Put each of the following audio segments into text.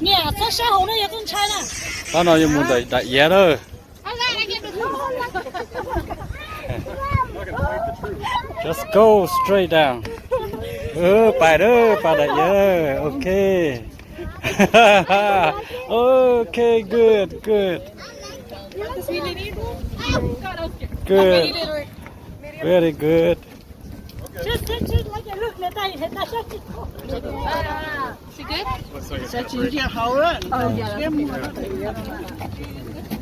Niam, txhob sab hauv no, yog txhob ntshai na. Qhov no yuav mus daim iav lawm. Just go straight down. Pais lawm, pais daim iav lawm. Ok. Ok, good, good. Good. Very good. Just, just, just like it. Look, Natalia, Natalia. She good? Oh, yeah, that's good.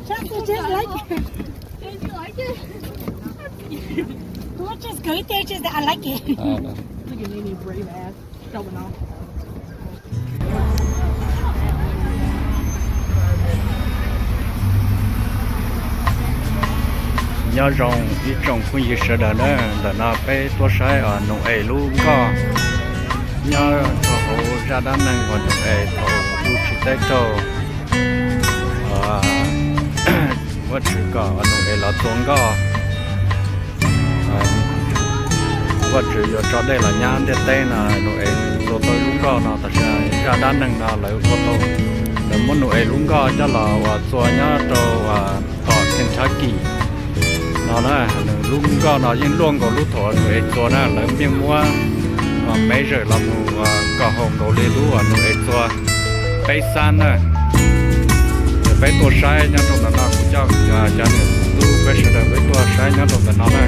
Just, just like it. Don't just go there, just I like it. Look at Nene brave ass. Nyob zoo ib tsoom phooj ywg sawv daws na, ntawm no peb tuaj saib Nau-es lub nkoj nyob rau hauv zaj dab neeg uas Nau-es thaum ub tsis teb raug Vajtswv kom Nau-es los txua nkoj. Vajtswv yuav tso dej los nyab ntiaj teb no, Nau-es txua tau lub nkoj no. Tam sim zaj dab neeg no lawv ua tau, lawv muab Nau-es lub nkoj coj los uas txua nyob rau tom Kentucky no na. Nws lub nkoj no yeej luaj nkaus lub thaum Nau-es txua na, lawv yeej muab mev zawm los mus kom haum nkaus li lub uas Nau-es txua peb xab na. Ces peb tuaj saib nyob rau ntawm no, kuv coj cov niam tub peb sawv daws peb tuaj saib nyob rau ntawm no na.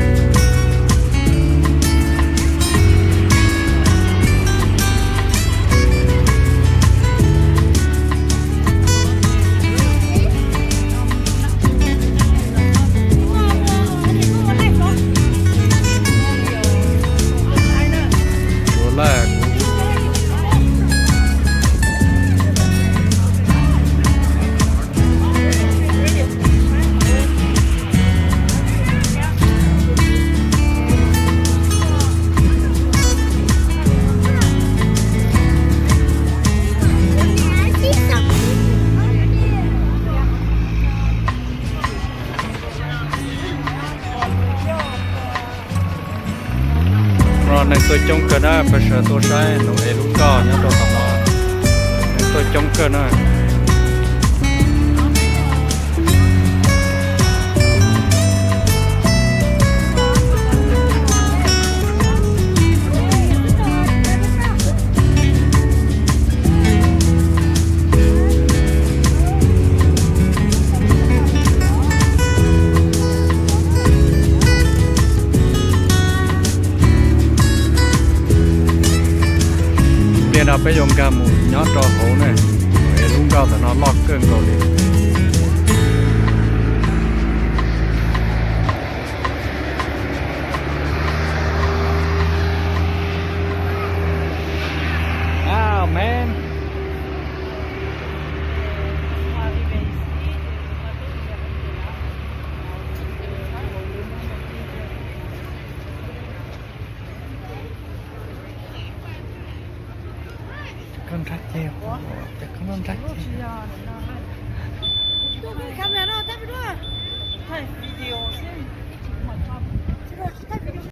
No neeg tuaj coob kawg na, peb sawv tuaj saib Nau-es lub nkoj nyob rau tom no, neeg tuaj coob kawg na. Pliag no peb yuav nkag mus nyob rau hauv ne, es lub nkoj ntawm no loj kawg nkaus li. Wow, man. Koj nrhab ceg, koj nrhab ceg.